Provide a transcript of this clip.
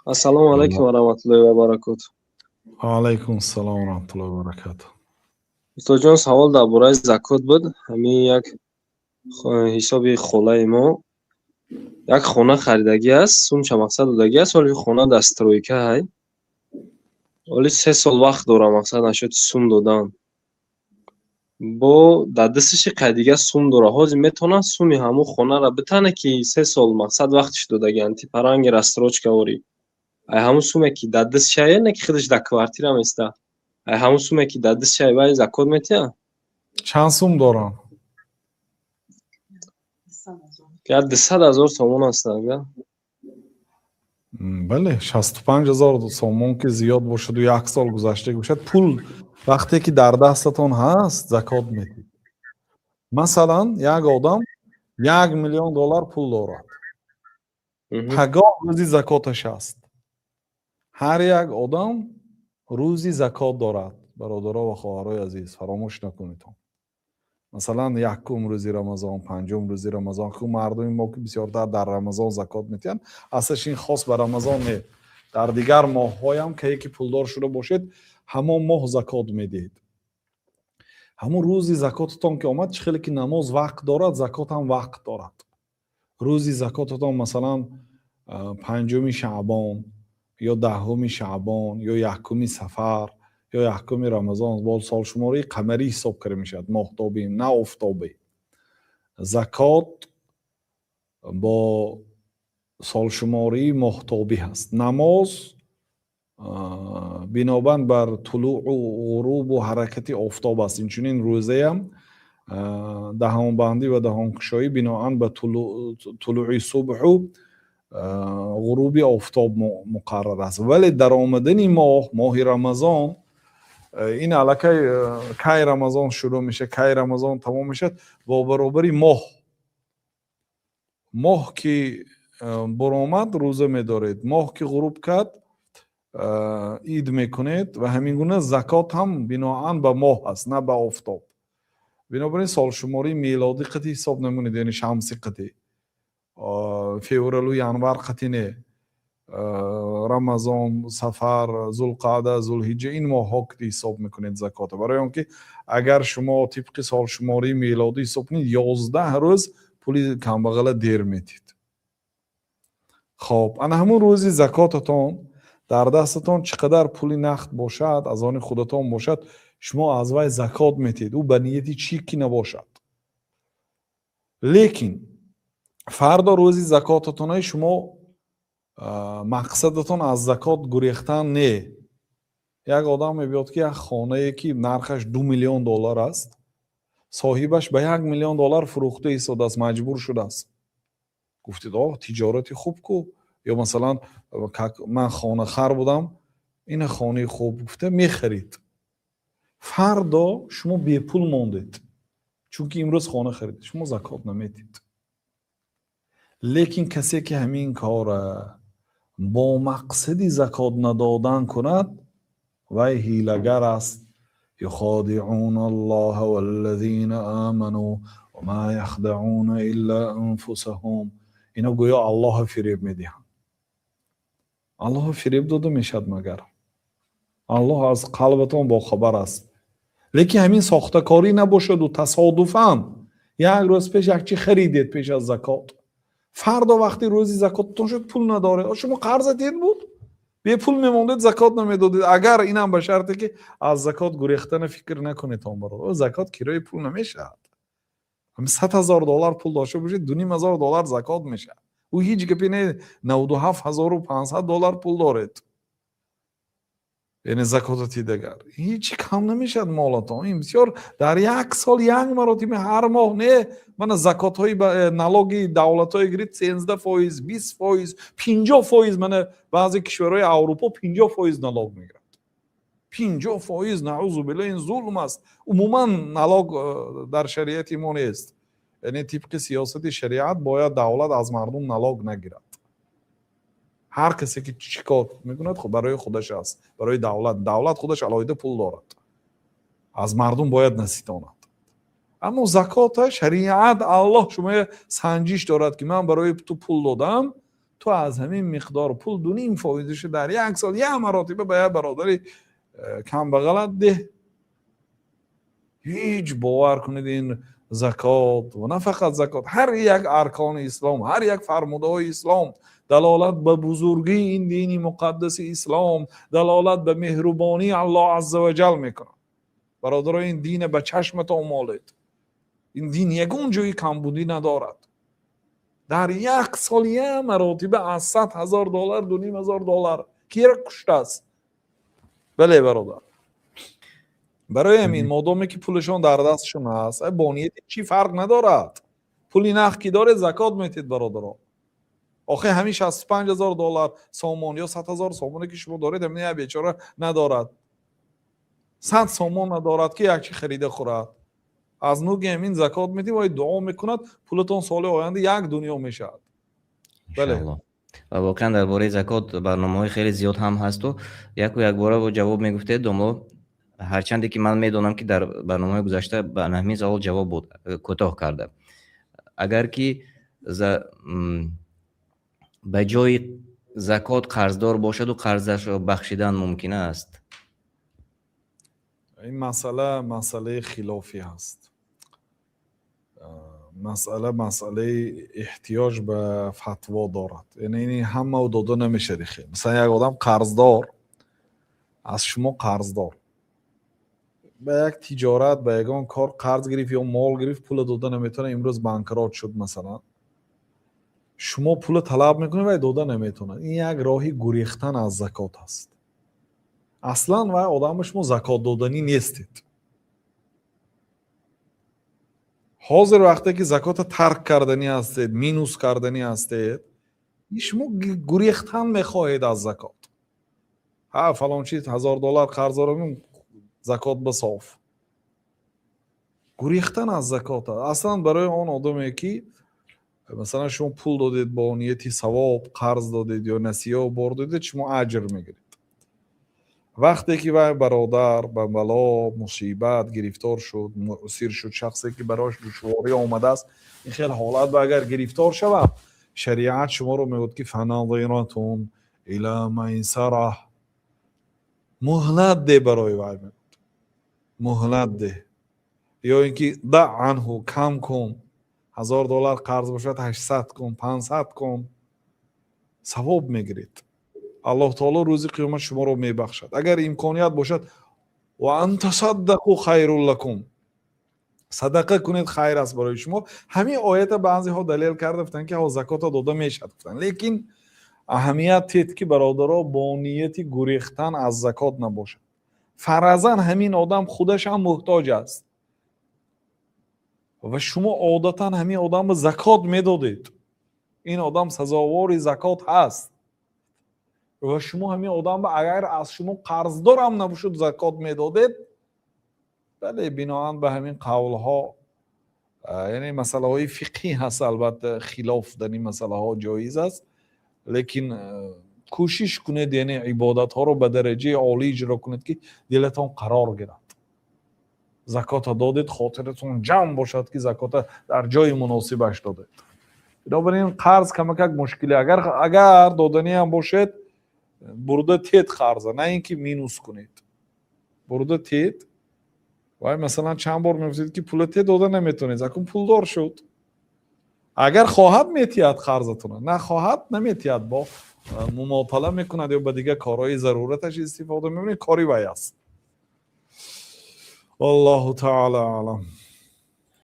Ассалому алайкум ва раҳматуллоҳи ва баракоту. Ва алайкум ассалом ва раҳматуллоҳи ва баракату. Устодҷон, савол дар бораи закот буд. Ҳамин як ҳисоби холаи мо як хона харидагӣ аст, сумша мақсад додагӣ аст, ҳоли хона дар стройка ҳай. Ҳоли 3 сол вақт дора, мақсад нашуд сум додан. Бо дар дасташи қайдига сум дора. Ҳозир метавонад суми ҳамун хонаро битане, ки 3 сол мақсад вақтиш додагианд, типа ранги рассрочка ворӣ. Ай ҳамун суме, ки дар дастшае, не ки худаш дар квартира места. Ай ҳамун суме, ки дар дастшае, вай закот метиҳад? Чанд сум дорам? Як 200 000 сомон аст, ага. Бале, 65 000 сомон ки зиёд бошаду як сол гузашта бошад, пул вақте ки дар дастатон ҳаст, закот медиҳед. Масалан, як одам 1 миллион доллар пул дорад. Пагоҳ рӯзи закоташ аст. Ҳар як одам рӯзи закот дорад, бародаро ва хоҳарои азиз, фаромӯш накунедон. Масалан, якум рӯзи Рамазон, панҷум рӯзи Рамазон. Ку мардуми мо ки бисёртар дар Рамазон закот метиҳанд, аслаш ин хос ба Рамазон не, дар дигар моҳҳоям кае ки пулдор шуда бошед, ҳамон моҳ закот медиҳед. Ҳамон рӯзи закотатон ки омад, чӣ хеле ки намоз вақт дорад, закот ҳам вақт дорад. Рӯзи закотатон, масалан, панҷуми шаъбон ё 10-уми шаъбон ё якуми сафар ё якуми Рамазон, бо солшумории қамарӣ ҳисоб карда мешавад, моҳтобӣ, на офтобӣ. Закот бо солшумории моҳтобӣ ҳаст. Намоз бинобар бар тулӯъу ғурубу ҳаракати офтоб аст. Инчунин рӯзаям, даҳонбандӣ ва даҳонкушоӣ биноан ба тулӯи субҳу ғуруби офтоб муқаррар аст. Вале даромадани моҳ, моҳи Рамазон, ин аллакай кай Рамазон шурӯъ мешавад, кай Рамазон тамом мешавад, бо баробари моҳ. Моҳ ки буромад, рӯза медоред, моҳ ки ғуруб кард, ид мекунед. Ва ҳамин гуна закот ҳам биноан ба моҳ аст, на ба офтоб. Бинобар ин солшумории мелодӣ қатъи ҳисоб намекунед, яъне шамсӣ қатъи, февралу январ қатъи не, Рамазон, сафар, зулқаъда, зулҳиҷҷа, ин моҳҳо қатъи ҳисоб мекунед закота. Барои он ки агар шумо тибқи солшумории мелодӣ ҳисоб кунед, 11 рӯз пули камбағала дер метиҳед. Хоб, ана ҳамун рӯзи закотатон дар дастатон чӣ қадар пули нақд бошад, аз они худатон бошад, шумо аз вай закот метиҳед, ӯ ба нияти чӣ ки набошад. Лекин фардо рӯзи закотатонаи шумо мақсадатон аз закот гурехтан не. Як одам мебиёд, ки як хонае, ки нархаш 2 миллион доллар аст, соҳибаш ба 1 миллион доллар фурӯхта истодааст, маҷбур шудааст. Гуфтед: «О, тиҷорати хуб ку!» Ё масалан, «Ман хонахар будам, ина хонаи хуб», гуфта мехарид. Фардо шумо бепул мондед, чунки имрӯз хона харидед, шумо закот наметиҳед. Лекин касе ки ҳамин кора бо мақсади закот надодан кунад, вай ҳилагар аст. يخادعون الله والذين آمنوا وما يخدعون إلا أنفسهم. Ино гӯё Аллоҳо фиреб медиҳанд. Аллоҳо фиреб дода мешавад магар? Аллоҳ аз қалбатон бохабар аст. Лекин ҳамин сохтакорӣ набошаду тасодуфан як рӯз пеш як чи харидед пеш аз закот, фардо вақти рӯзи закоттон шуд, пул надоред, шумо қарзатед буд, бепул мемондед, закот намедодед. Агар инам ба шарте ки аз закот гурехтана фикр накунед, он бародар, закот кирои пул намешавад. 100 000 доллар пул дошта бошед, 2500 доллар закот мешавад. Ӯ ҳеҷ гапе не, 97 500 доллар пул доред, яъне закота тидагар ҳеҷ кам намешавад молатон. Ин бисёр дар як сол як маротиба, ҳар моҳ не. Мана закотҳои налоги давлатҳое гирид, 13%, 20%, 50%. Мана баъзе кишварҳои Аврупо 50% налог мегирад, 50%. Наузу билла, ин зулм аст. Умуман налог дар шариати мо нест, яъне тибқи сиёсати шариат бояд давлат аз мардум налог нагирад. Ҳар касе ки чӣ кор мекунад, барои худаш аст, барои давлат. Давлат худаш алоҳида пул дорад, аз мардум бояд наситонад. Аммо закота шариат, Аллоҳ шумо санҷиш дорад, ки ман барои ту пул додам. Ту аз ҳамин миқдор пул 2,5 фоизаша дар як сол як маротиба ба як бародари камбағалат деҳ. Ҳеҷ бовар кунед, ин закот ва на фақат закот, ҳар як аркони ислом, ҳар як фармудаҳои ислом далолат ба бузургии ин дини муқаддаси ислом, далолат ба меҳрубонии Аллоҳ азза ва ҷал мекунад. Бародаро, ин дина ба чашматон молед. Ин дин ягон ҷои камбудӣ надорад. Дар як сол як маротиба аз 100 000 доллар 2,5 ҳазор доллар кира куштааст? Бале, бародар, барои ҳамин, модоме ки пулашон дар дастшон ҳаст, бо нияти чӣ фарқ надорад, пули нақд ки доред, закот метед, бародаро. Охи ҳамин 65 000 доллар сомон ё 100 000 сомоне ки шумо доред, ҳамин як бечора надорад, 100 сомон надорад, ки як чи харида хӯрад. Аз нуги ҳамин закот медиҳ, вай дуо мекунад, пулатон соли оянда як дунё мешавад. Бале. Ва воқеан дар бораи закот барномаҳои хеле зиёд ҳам ҳасту яку якбора бо ҷавоб мегуфтед, домло. Ҳарчанде ки ман медонам, ки дар барномаҳои гузашта ба ҳамин савол ҷавоб буд, кӯтоҳ карда, агар ки ба ҷои закот қарздор бошаду қарзашро бахшидан мумкин аст? Ин масъала масъалаи хилофӣ ҳаст, масъала масъалаи эҳтиёҷ ба фатво дорад. Яъне ин ҳама дода намешавад. Хел, масалан, як одам қарздор, аз шумо қарздор, ба як тиҷорат, ба ягон кор қарз гирифт ё мол гирифт, пула дода наметавонад, имрӯз банкрот шуд, масалан. Шумо пула талаб мекунед, вай дода наметавонад. Ин як роҳи гурехтан аз закот аст. Аслан вай одамба шумо закот доданӣ нестед. Ҳозир вақте ки закота тарк карданӣ ҳастед, минус карданӣ ҳастед, шумо гурехтан мехоҳед аз закот. Ҳа, фалон чиз 1000 доллар қарз дорам, закот ба соф. Гурехтан аз закот. Аслан барои он одаме ки, масалан, шумо пул додед, бо нияти савоб қарз додед ё насия бор додед, шумо аҷр мегиред. Вақте ки вай бародар ба бало, мусибат гирифтор шуд, муъсир шуд, шахсе ки барояш душворӣ омадааст, ин хел ҳолат ба агар гирифтор шавад, шариат шуморо мегӯяд, ки فنظرة إلى ميسرة, муҳлат деҳ барои вай, мегӯяд, муҳлат деҳ ё ин ки دع عنه, кам кун. 1000 доллар қарз бошад, 800 кун, 500 кун, савоб мегиред. Аллоҳ таоло рӯзи қиёмат шуморо мебахшад. Агар имконият бошад, وأن تصدقوا خير لكم, садақа кунед, хайр аст барои шумо. Ҳамин оята баъзеҳо далел карда гуфтанд, ки закота дода мешавад, гуфтанд. Лекин аҳамият тед, ки, бародаро, бо нияти гурехтан аз закот набошад. Фаразан ҳамин одам худаш ҳам муҳтоҷ аст ва шумо одатан ҳамин одамро закот медодед, ин одам сазовори закот ҳаст ва шумо ҳамин одамро, агар аз шумо қарздорам набошуд, закот медодед. Бале, биноан ба ҳамин қавлҳо, яъне масъалаҳои фиқҳӣ ҳаст, албатта, хилоф дар ин масъалаҳо ҷоиз аст, лекин кӯшиш кунед, яъне ибодатҳоро ба дараҷаи олӣ иҷро кунед, ки дилатон қарор гирад. Закота додед, хотиратон ҷамъ бошад, ки закота дар ҷои муносибаш додед. Бинобар ин қарз камакак мушкиле. Агар доданиам бошед, бурда тед қарза, на ин ки минус кунед, бурда тед. Вай, масалан, чанд бор мегуфтед, ки пула те дода наметавонед, акун пулдор шуд, агар хоҳад, метиҳад қарзатона, нахоҳад, наметиҳад, бо мумотала мекунад ё ба дигар корҳои зарураташ истифода мебинед, кори вай аст. Аллоҳу таала аълам.